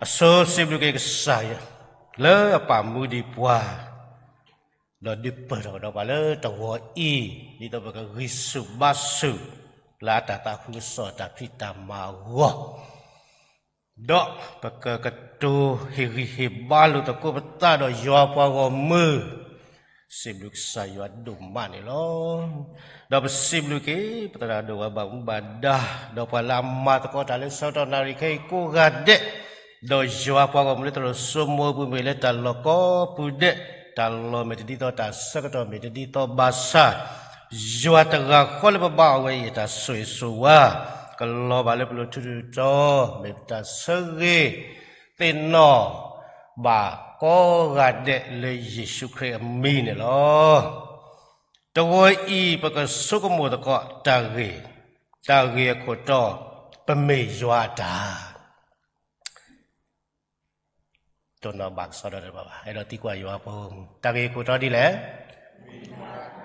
အဆိစံးဘျုးက့ၤကစၢ်ယွၤ လၢအပာ်မူဒံးပှၤ ဒီးဒုးပၢၢ်ထီၣ်ကဒီးပှၤလၢတဂီၤအံၤ ဒ်သိးပကဂံၢ်ဆူၣ်ဘါဆူၣ် လၢအတၢ်သးခုကစီၣ်တၢ်ဖံးတၢ်မၤအဂီၢ် ဒီးပကကတိၤဟ့ၣ်ဂံၢ်ဟ့ၣ်ဘါလိာ်သကိးပသးဒီးယွၤပှၤဂီၢ်မုၢ် စံးဘျုးကစၢ်ယွၤဒိၣ်မးန့ၣ်လီၤ. ဒီးပစံးဘျုးက့ၤ ပသရၣ်ဒိၣ်ဝဲဘၣ်မူဘၣ်ဒါ ဒီးပှၤလၢအမၤသကိးတၢ်လၢဆၢကတီၢ်နၣ်ရံၣ်ခဲအံၤကိးဂၤဒဲး, ဒီးယွၤပှၤဂီၢ်မုၢ်လၢသရိာ်စိမိၤအပူၤ မ့ၢ်လၢတၢ်လီၢ်ကိးပူၤဒဲး, တၢ်လီၢ်မ့ၢ်တဒ်သိးတၢ်ဆၢကတီၢ်မ့ၢ်တဒ်သိးဘၣ်ဆၣ် ယွၤတဂၤဃီလၢပဘါအီၤဝဲအံၤ အတၢ်ဆိၣ်ဂ့ၤဆိၣ်ဝါ ကလီၤဘၣ်လၢပလိၤထူထူတီၤတီၤ မ့ၢ်ပတၢ်ဆၢဂ့ၤ သ့ၣ်နီၣ်ဘၣ်ကိးဂၤဒဲးလၢယ့ၣ်ၡူးခရံာ်အမံၤန့ၣ်လီၤ. တဂီၤအံၤ ပကဆိကမိၣ်သကိးတၢ်ဂ့ၢ်, တၢ်ဂ့ၢ်အခိၣ်တီ, ပမ့ၢ်ယွၤအတၢ် တိၢ်နီၣ်ဘၣ်ကစီဒီတဘၣ်ဘၣ်, အဲၣ်ဒိးသံကွၢ်ယွၤပှၤဂီၢ်မုၢ်, တၢ်ဂ့ၢ်အခိၣ်တီဒ်လဲၣ်.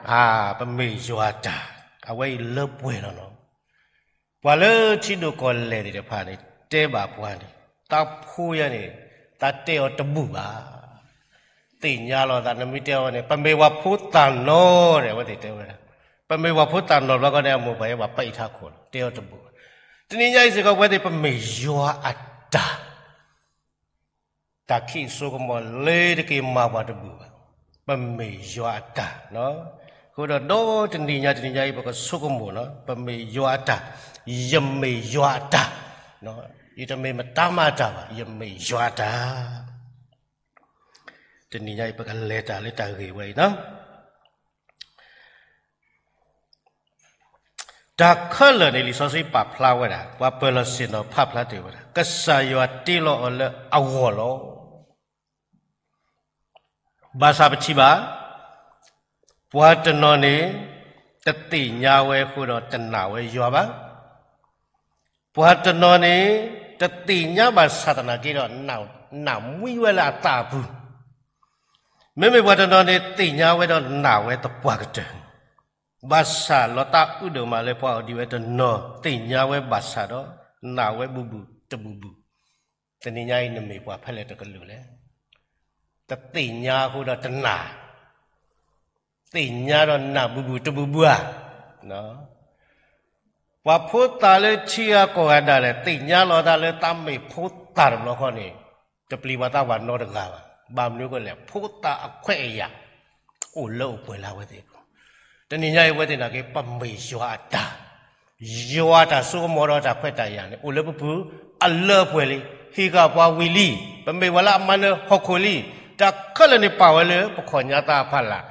အါ, ပမ့ၢ်ယွၤအတၢ်, အဝဲအံၤလၢပှဲၤလီၤနီၤ. ပှၤလၢထံဒိၣ်ကီၢ်လဲၢ်သ့ၣ်တဖၣ်န့ၣ် တဲဘၣ်ပှၤန့ၣ်, သးဖိယၤန့ၣ် သးတဲအီၤတဘူၣ်ဘၣ်. သ့ၣ်ညါလီၤသး နမ့ၢ်တဲအီၤန့ၣ် ပမ့ၢ်ပှၤဖိသၣ်နီၤန့ၣ် အဝဲသ့ၣ်တဲဝဲဒၣ်, ပမ့ၢ်ပှၤဖိသၣ်နီၤဘျီဃီန့ၣ် အမိၢ်ပှၢ်ယဲဘၣ်ပာ်အံၤထးခိၣ်လီၤ, တဲအီၤတဘူၣ်ဘၣ်. တနံၤညါအံၤစ့ၢ်ကီး အဝဲသ့ၣ် ပမ့ၢ်ယွၤအတၢ် တၢ်ခံးအစိကမီၤလၢတက့ၤမၤပှၤတဘူၣ်ဘၣ်, ပမ့ၢ်ယွၤအတၢ်. အဃိဒီး ဒီးတနံၤညါတနံၤညါအံၤ ပကဆိကမိၣ်နီၤ, ပမ့ၢ်ယွၤအတၢ်, ယမ့ၢ်ယွၤအတၢ်, ယတမ့ၢ်မတၤမၤတၢ်ဘၣ်, ယမ့ၢ်ယွၤအတၢ်. တနံၤညါအံၤ ပကလဲၤတၢ်လၢတၢ်ဂ့ၢ်ဝဲအံၤနီၤ. တၢ်ခဲလၢာ်န့ၣ် လံာ်စီဆှံပာ်ဖျါဝဲဒၣ်, ပှၤပၢၤလီၢ်ဆ့ၣ်နီၤဖးဖျါတ့ၢ်ဝဲဒၣ်, ကစၢ်ယွၤတ့လီၤအီၤလၢအဂီၢ်လီၤ. ဘၣ်ဆၣ်ပထံၣ်ဘၣ်, ပှၤတနီၤန့ၣ် တသ့ၣ်ညါဝဲအဃိဒီးတနာ်ဝဲယွၤဘၣ်. ပှၤတနီၤန့ၣ် တသ့ၣ်ညါဘၣ်ဆၣ်သနာ်က့ဒီး နးမံဝဲလၢအသးအပူၤ, မ့မ့ၢ်ပှၤတနီၤန့ၣ် သ့ၣ်ညါဝဲဒီးနာ်ဝဲသပှၢ်ကတၢၢ်, ဘၣ်ဆၣ်လီၤသးအုးဒိၣ်မးလၢပှၤအီၤဒ်ဝဲတနီၤ သ့ၣ်ညါဝဲဘၣ်ဆၣ်ဒီး နာ်ဝဲဘူးဘူးတဘူးဘူး, တနံၤညါအံၤ နမ့ၢ်ပှၤဖဲလဲၣ်တကလုာ်လဲၣ်. တသ့ၣ်ညါအဃိဒီးတနာ်, သ့ၣ်ညါဒီးနာ်ဘူးဘူးတဘူးဘူးဧါ. ပှၤဖိသၣ်လၢထံဂၤကီၢ်ဂၤဒၣ်လဲာ် သ့ၣ်ညါလီၤသးလၢသးမ့ၢ်ဖိသၣ်တဘျီဃီန့ၣ် တပျံၤပှၤသးပှၢ်နီတဂၤဘၣ်. ဘၣ်မနုၤအဃိလဲၣ်, ဖိသၣ်အခွဲးအယာ် အိၣ်လၢအိၣ်ပှဲၤလၢအဝဲသ့ၣ်အပူၤ. တနံၤညါအံၤအဝဲသ့ၣ်နာ်က့ ပမ့ၢ်ယွၤအတၢ်, ယွၤအတၢ်စိကမီၤဒီးတၢ်ခွဲးတၢ်ယာ်န့ၣ် အိၣ်လၢပပူၤအလၢအပှဲၤလံ, ဟံးဃာ်ပှၤဝံၤလံ, ပမ့ၢ်ပှၤလၢအမၤနၢၤဟီၣ်ခိၣ်လံ, တၢ်ခဲလၢာ်န့ၣ်ပာ်ဝဲလၢပခီၣ်ညါသးအဖီလာ်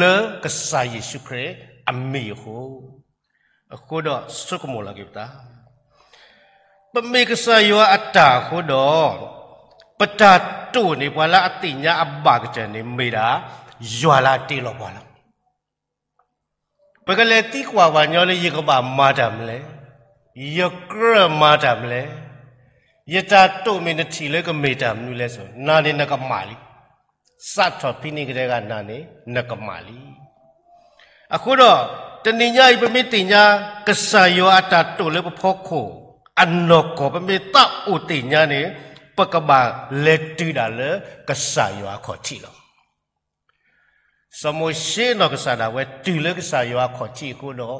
လၢကစၢ်ယ့ၣ်ၡူးခရံာ်အမံၤအဃိ အဃိဒီးဆိကမိၣ်လီၤက့ၤပသး, ပမ့ၢ်ကစၢ်ယွၤအတၢ်အဃိဒီး, ပတၢ်တိာ်န့ၢ်ပှၤလၢအသ့ၣ်ညါအဘၣ်ကတၢၢ်န့ၣ် မ့ၢ်ဒၣ်ယွၤလၢအတ့လီၤပှၤလီၤ. ပကလဲၤသံကွၢ်ပှၤညီလၢ ယကဘၣ်မၤတၢ်မနုၤလဲၣ်, ယကြၢးမၤတၢ်မနုၤလဲၣ်, ယတၢ်တိာ်မ့ၢ်နထံၣ်လၢကမ့ၢ်တၢ်မနုၤလဲၣ်ဆိ, နၤန့ၣ်နကမၣ်လံ. စးထီၣ်ဖဲန့ၣ်ကတည်းကနၤန့ၣ် နကမၣ်လံ. အဃိဒီး တနံၤညါအံၤ ပမ့ၢ်သ့ၣ်ညါ ကစၢ်ယွၤအတၢ်တိာ်လၢပဖီခိၣ် အနီၢ်ကီၢ် ပမ့ၢ်သးအိၣ်သ့ၣ်ညါန့ၣ် ပကဘၣ်လဲၤတုၤဒၣ်လၢကစၢ်ယွၤအခီၣ်ထံးလီၤ. စီၤမိၤၡ့နီၢ်ကစၢ်ဒၣ်ဝဲတုၤလၢကစၢ်ယွၤအခီၣ်ထံးအ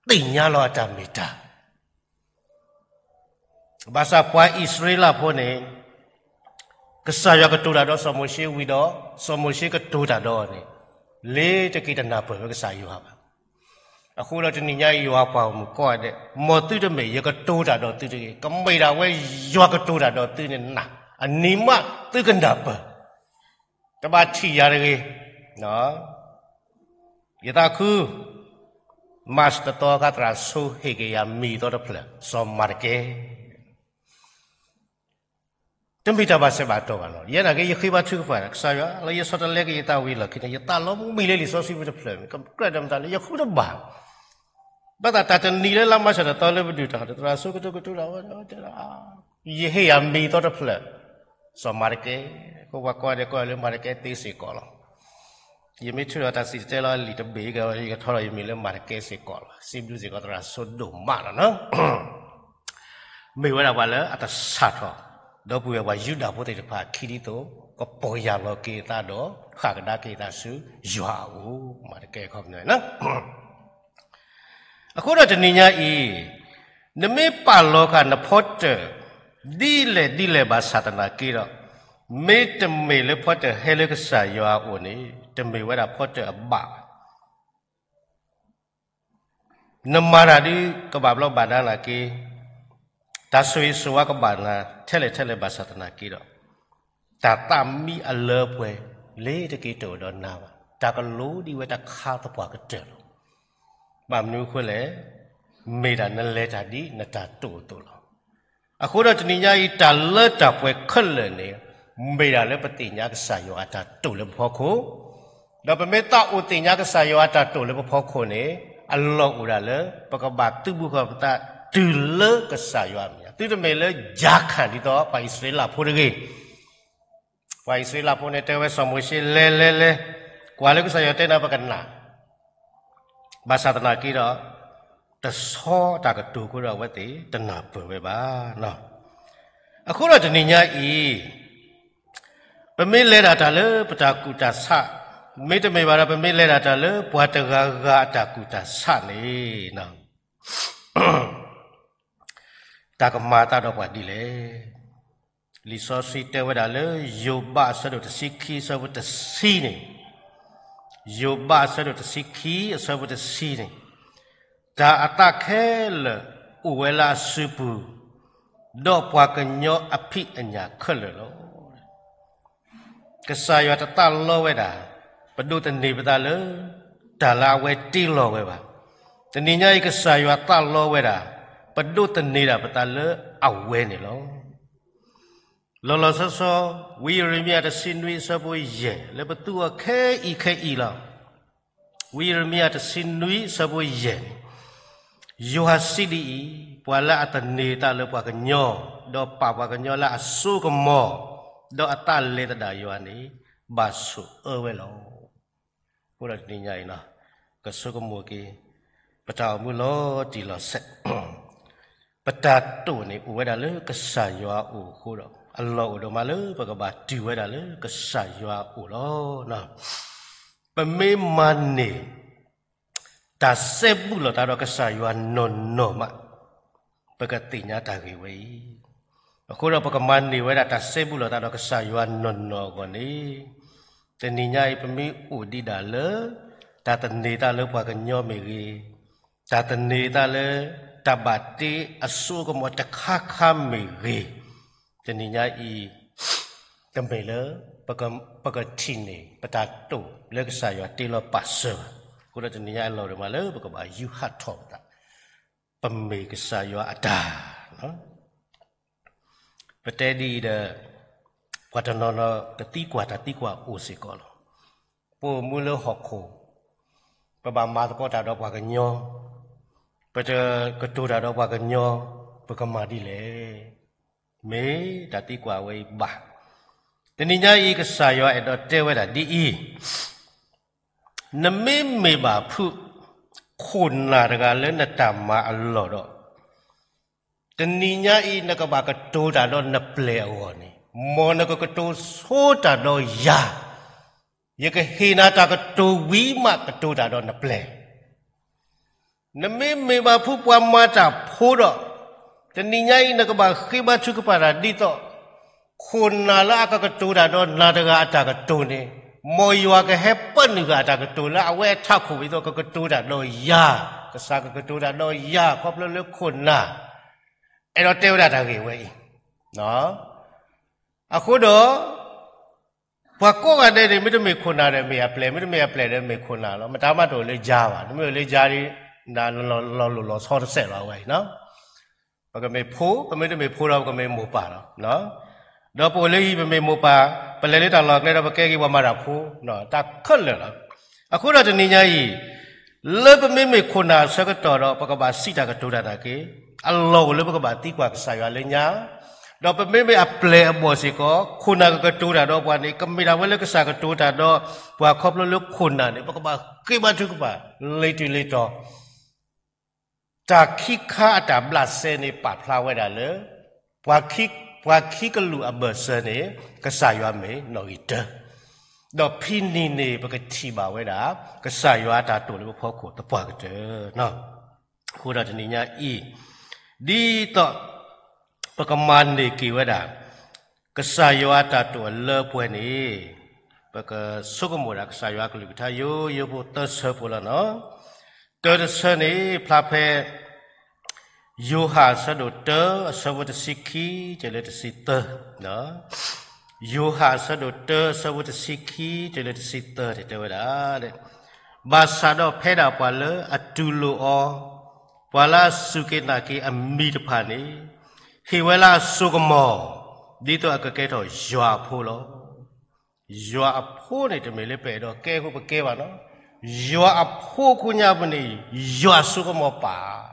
ဃိဒီး သ့ၣ်ညါလီၤအတၢ်မ့ၢ်တၢ် ဘၣ်ဆၣ်ပှၤအံၣ်စရ့လးဖိန့ၣ် ကစၢ်ယွၤကတိၤတၢ်ဒီးစီၤမိၤၡ့ဝံၤဒီး စီၤမိၤၡ့ကတိၤတၢ်ဒီးန့ၣ် လ့ၤတက့ၤတနၢ်ပၢၢ်ဝဲကစၢ်ယွၤဘၣ်. အဃိဒီးတနံၤညါအံၤ ယွၤပှၤဂီၢ်မုၢ်ကိးဂၤဒဲး မ်သုတမ့ၢ်ယကတိၤတၢ်ဒီးသုတဂ့ၤ, ကမ့ၢ်ဒၣ်ဝဲယွၤကတိၤတၢ်ဒီးသုန့ၣ်နၤ, အန့ၣ်မးသုကနၢ်ပၢၢ် တဘၣ်ထံၣ်ယၤတဂ့ၤ. ယသးခု မးတသီခါ သရၣ်စိဟ့ၣ်က့ၤယၤမံၤသီတဖျၢၣ် စီၤမၤတကဲ. တမ့ၢ်တၢ်ဘၣ်စဲးဘၣ်တီၢ်ဘၣ်နီၤ, ယဲနာ်က့ ယဃ့ဘါထုကဖၣ် ကစၢ်ယွၤလၢယဆီတလဲက့ၤယသးဝံၤလီၢ်ခံန့ၣ် ယသးလီၤမံလၢလံာ်စီဆှံဖိတဖျၢၣ် ကကြၢးဒီးမတၤလၢယဃုတဘၣ် ဘၣ်သးတၢ်တနံၤလၢလါမးရှးတသီလၢပဒုၣ်တၢ် သရၣ်စိကတိၤကတိၤတၢ်ဝဲ ယဟ့ၣ်ယၤမံၤသီတဖျၢၣ် စီၤမၤတကဲ, အဃိပှၤကိးဂၤဒဲးကိးလၢမၤတကဲသ့စ့ၢ်ကီးလီၤ. ယမ့ၢ်ထုးဒီးတၢ်စံၣ်တဲၤတဲလီၤအလံာ်တဘ့ၣ်ကဲဝဲ ယကထီထီၣ်ယမံၤလၢမၤတကဲစ့ၢ်ကီးလီၤ. စံးဘျုးစ့ၢ်ကီးသရၣ်စိဒိၣ်မးလီၤနီၤ. မ့ၢ်ဝဲဒၣ်ပှၤလၢအတစးထီၣ် ဒီပုၢ်ဝဲၢ်ပှၤယူဒၤဖိသ့ၣ်တဖၣ်ခံဒ်သိး ကပီၢ်ယၢ်လီၤက့ၤအသးဒီး ဃၣ်ကဒါက့ၤအသးဆူယွၤအအိၣ် မၤတကဲခီပညီနီၤ. အဃိဒီးတနံၤညါအံၤ နမ့ၢ်ပာ်လီၤဃာ်နဖီတၢၣ် ဒ်လဲၣ်ဒ်လဲၣ်ဘၣ်ဆၣ်သနာ်က့ဒီး, မ့တမ့ၢ်လၢဖီတၢၣ်ဟဲလၢကစၢ်ယွၤအအိၣ်န့ၣ် တမ့ၢ်ဝဲဒၣ်ဖီတၢၣ်အဘၣ်ဘၣ်. နမၤတၢ်ဒ်ကဘၣ်ဘျီဘၣ်ဒါနာ်က့, တၢ်ဆိၣ်ဂ့ၤဆိၣ်ဝါကဘၣ်နၤထဲလဲၣ်ထဲလဲၣ်ဘၣ်ဆၣ်သနာ်က့ဒီး, တၢ်သးမံအလၢအပှဲၤ လ့ၤတက့ၤတအိၣ်ဒီးနၤဘၣ်. တၢ်ကလိဒ်ဝဲတခါသပှၢ်ကတၢၢ်လီၤ. ဘၣ်မနုၤအဃိလဲၣ်, မ့ၢ်ဒၣ်နလဲၤတၢ်ဒ်နတၢ်တိာ်အသိးလီၤ. အဃိဒီးတနံၤညါအံၤ တၢ်လၢတၢ်ပှဲၤခဲလၢာ်န့ၣ် မ့ၢ်ဒၣ်လၢပသ့ၣ်ညါကစၢ်ယွၤအတၢ်တိာ်လၢပဖီခိၣ်, ဒီးပမ့ၢ်သးအိၣ်သ့ၣ်ညါကစၢ်ယွၤအတၢ်တိာ်လၢပဖီခိၣ်န့ၣ် အလီၢ်အိၣ်ဒၣ်လၢ ပကဘၣ်သုးဘူးဃီၤပသးတုၤလၢကစၢ်ယွၤအမဲာ်ညါ, သုတမ့ၢ်လၢယၤခၣ်ဒ်သိးပှၤအံၣ်စရ့လးဖိတဂ့ၤ. ပှၤအံၣ်စရ့လးဖိန့ၣ် တဲဝဲစီၤမိၤၡ့ လဲၤလဲၤလဲၤ, ကွၢ်လၢကစၢ်ယွၤတဲနၤပကနၣ်, ဘၣ်ဆၣ်သနာ်က့ဒီး တဆီတၢ်ကတိၤအဃိဒီးအဝဲသ့ၣ်တနၢ်ပၢၢ်ဝဲဘၣ်. အဃိဒီးတနံၤညါအံၤ ပမ့ၢ်လဲၤဒၣ်တၢ်လၢပတၢ်ကူၣ်တၢ်ဆး, မ့တမ့ၢ်ဘၣ်ဒီး ပမ့ၢ်လဲၤဒၣ်တၢ်လၢပှၤတဂၤဂၤအတၢ်ကူၣ်တၢ်ဆးန့ၣ် တၢ်ကမၤအသးဒီးပှၤဒ်လဲၣ်. လံာ်စီဆှံတဲဝဲဒၣ်လၢ ယိၤဘးအဆၢဒိၣ်တဆံခံအဆၢဖိတဆံန့ၣ်, ယိၤဘးအဆၢဒိၣ်တဆံခံအဆၢဖိတဆံန့ၣ်, တၢ်အသးခဲလၢာ်အိၣ်ဝဲလၢအစုပူၤ, ဒီးပှၤကညီအဖံးအညၣ်ခဲလၢာ်လီၤ. ကစၢ်ယွၤတသးလီဝဲဒၣ် ပဒိးသန့ၤပသးလၢ တၢ်လၢအဝဲတ့လီၤဝဲဘၣ်. တနံၤညါအံၤ ကစၢ်ယွၤသးလီဝဲဒၣ် ပဒိးသန့ၤဒၣ်ပသးလၢအဝဲန့ၣ်လီၤ. လီၤလီၤဆီဆီ ဝံယံးရမံယၤတဆံနွံအဆၢဖိယဲၢ် လၢပသူအီၤခဲအံၤခဲအံၤလီၤ. ဝံယံးရမံယၤတဆံနွံအဆၢဖိယဲၢ်န့ၣ်, ယွၤစံးဒ်အံၤ, ပှၤလၢအသန့ၤသးလၢပှၤကညီ, ဒီးပာ်ပှၤကညီလၢအစိကမီၤ, ဒီးအသးလဲၤသဒၣ်ယွၤန့ၣ်, ဘၣ်ဆိၣ်အၢဝဲလီၤ. အဃိဒီးတနံၤညါအံၤ, ကဆိကမိၣ်က့ၤ ပတၢ်အိၣ်မူလီၤတံၢ်လီၤဆဲး ပတၢ်တိာ်န့ၣ်အိၣ်ဝဲဒၣ်လၢကစၢ်ယွၤအအိၣ်အဃိဒီး အလီၢ်အိၣ်ဒိၣ်မးလၢပကဘၣ်တုၤဝဲဒၣ်လၢကစၢ်ယွၤအအိၣ်လီၤ. ပမ့ၢ်မၤန့ၢ် တၢ်စဲဘူးလိာ်သးဒီးကစၢ်ယွၤနီၢ်နီၢ်မး ပကသ့ၣ်ညါတၢ်ဂ့ၢ်ဝဲအံၤ. အဃိဒီးပကမၤန့ၢ်ဝဲဒၣ်တၢ်စဲဘူးလိာ်သးဒီးကစၢ်ယွၤနီၢ်နီၢ်အဂီၢ်န့ၣ်, တနံၤညါအံၤ ပမ့ၢ်အိၣ်ဒံးဒၣ်လၢ တၢ်သန့ၤသးလၢပှၤကညီမ့ၢ်ဂ့ၤ, တၢ်သန့ၤသးလၢ တၢ်ဘၣ်တ့အစိကမီၤတခါခါမ့ၢ်ဂ့ၤ, တနံၤညါအံၤ တမ့ၢ်လၢ ပကထံၣ်န့ၢ် ပတၢ်တိာ်လၢကစၢ်ယွၤတ့လီၤပာ်စၢၤဘၣ်. အဃိဒီးတနံၤညါအံၤ အလီၢ်ဒိၣ်မးလၢပကဘၣ်ယူးဟးထီၣ်ပသး, ပမ့ၢ်ကစၢ်ယွၤအတၢ် ပတဲဒ်အံၤဒီး ပှၤတနီၤနီၤကသံကွၢ်တၢ်သံကွၢ်အိၣ်စ့ၢ်ကီးလီၤ. ပအိၣ်မူလၢဟီၣ်ခိၣ်, ပဘၣ်မၤသကိးတၢ်ဒီးပှၤကညီ, ပတကတိၤတၢ်ဒီးပှၤကညီ, ပကမၤဒ်လဲၣ်. မ့ၢ်တၢ်သံကွၢ်ဝဲအံၤဘၣ်. တနံၤညါအံၤ ကစၢ်ယွၤအဲၣ်ဒိးတဲဝဲဒၣ်ဒ်အံၤ, နမ့မ့ၢ်ဘၣ်ဖုး ခိၣ်နၢ်တဂၤလၢနတၢ်မၤအလီၢ်ဒီး, တနံၤညါအံၤ နကဘၣ်ကတိၤတၢ်ဒီးနပျဲၢ်အဂီၢ်န့ၣ်, မ်နကကတိၤဆိတၢ်ဒီးယၤ, ယကဟ့ၣ်နၤတၢ်ကတိၤဝံၤမး ကတိၤတၢ်ဒီးနပျဲၢ် နမ့မ့ၢ်ဘၣ်ဖုးပှၤမၤတၢ်ဖိဒီး, တနံၤညါအံၤ နကဘၣ်ဃ့ဘါထုကဖၣ်တၢ်ဒ်သိး ခိၣ်နၢ်လၢအကကတိၤတၢ်ဒီးနၤတဂၤအတၢ်ကတိၤန့ၣ်, မ်ယွၤကဟဲပၢနုာ်ဃာ်အတၢ်ကတိၤလၢအဝဲအထးခိၣ်ဒ်သိး ကကတိၤတၢ်ဒီးယၤ, ကစၢ်ကကတိၤတၢ်ဒီးယၤ ခီဖျိလၢခိၣ်နၢ် အဲၣ်ဒိးတဲဝဲဒၣ်တၢ်ဂ့ၢ်ဝဲအံၤ. အဃိဒီး ပှၤကိးဂၤဒဲးန့ၣ် မ့တမ့ၢ်ခိၣ်နၢ်ဒီး မ့ၢ်အပျဲၢ်, မ့တမ့ၢ်အပျဲၢ်ဒီး မ့ၢ်ခိၣ်နၢ်လီၤ. မတၤမးတအိၣ်လၢယၤဘၣ်. နမ့ၢ်အိၣ်လၢယၤဒီး နလီၤလိၢ်လီၤဆီတစဲးလီၤဝဲအံၤ. ပကမ့ၢ်ဖိ, ပမ့တမ့ၢ်ဖိဒီး ပကမ့ၢ်မိၢ်ပၢ်လီၤ. ဒီးပအိၣ်လၢဟံၣ် ပမ့ၢ်မိၢ်ပၢ်, ပလဲၤလၢတၢ်လီၢ်ကျဲဒီး ပကဲက့ၤပှၤမၤတၢ်ဖိ, တၢ်ခဲလၢာ်လီၤ. အဃိဒီးတနံၤညါအံၤ လၢပမ့မ့ၢ်ခိၣ်နၢ်အဆၢကတီၢ်ဒီး ပကဘၣ်စံးတၢ်ကတိၤတၢ်သနာ်က့, အလီၢ်အိၣ်လၢပကဘၣ်သံကွၢ်ကစၢ်ယွၤလၢညါ, ဒီးပမ့မ့ၢ်အပျဲၢ်အဘီၣ်စ့ၢ်ကီး ခိၣ်နၢ်ကကတိၤတၢ်ဒီးပှၤန့ၣ် ကမ့ၢ်ဒၣ်ဝဲလၢကစၢ်ကတိၤတၢ်ဒီးပှၤခီဖျိလၢခိၣ်နၢ်န့ၣ် ပကဘၣ်ဃ့ဘါထုကဖၣ် လ့ၤတုၤလ့ၤတီၤ တၢ်ခံခါအတၢ်ဘျးစဲန့ၣ် ပာ်ဖျါဝဲဒၣ်လၢ ပှၤခံ ပှၤခံကလုာ်အဘၢၣ်စၢၤန့ၣ် ကစၢ်ယွၤမ့ၢ်နီၣ်ဂံၢ်တၢ, ဒီးဖဲန့ၣ်န့ၣ် ပကထံၣ်ဘၣ်ဝဲဒၣ် ကစၢ်ယွၤအတၢ်တိာ်လၢပဖီခိၣ်သပှၢ်ကတၢၢ်. အဃိဒီးတနံၤညါအံၤ ဒ်သိး ပကမၤန့ၢ်က့ၤဝဲဒၣ် ကစၢ်ယွၤအတၢ်တိာ်အလၢအပှဲၤန့ၣ် ပကဆိကမိၣ်ဒၣ်ကစၢ်ယွၤကလုၢ်ကထါယိယိဖိသၢဆၢဖိလီၤနီၤ. တၢတဆၢန့ၣ် ဖျါဖဲ ယိၤဟၣ်အဆၢဒိၣ်တၢ အဆၢဖိတဆံခံ တုၤလၢတဆံသၢ, ယိၤဟၣ်အဆၢဒိၣ်တၢ အဆၢဖိတဆံခံ တုၤလၢတဆံသၢန့ၣ် တဲဝဲဒၣ်, ဘၣ်ဆၣ်ဒီးဖဲဒၣ်ပှၤလၢအတူၢ်လိာ်အီၤ, ပှၤလၢအစူၢ်က့ၤနာ်က့ၤအမံၤတဖၣ်န့ၣ် ဟ့ၣ်ဝဲလၢအစိကမီၤ ဒ်သိးအကကဲထီၣ်ယွၤအဖိလီၤ. ယွၤအဖိန့ၣ် တမ့ၢ်လၢပအဲၣ်ဒိးကဲအဃိပကဲဘၣ်နီၤ. ယွၤအဖိအခိၣ်ညါပူၤန့ၣ် ယွၤအစိကမီၤပာ်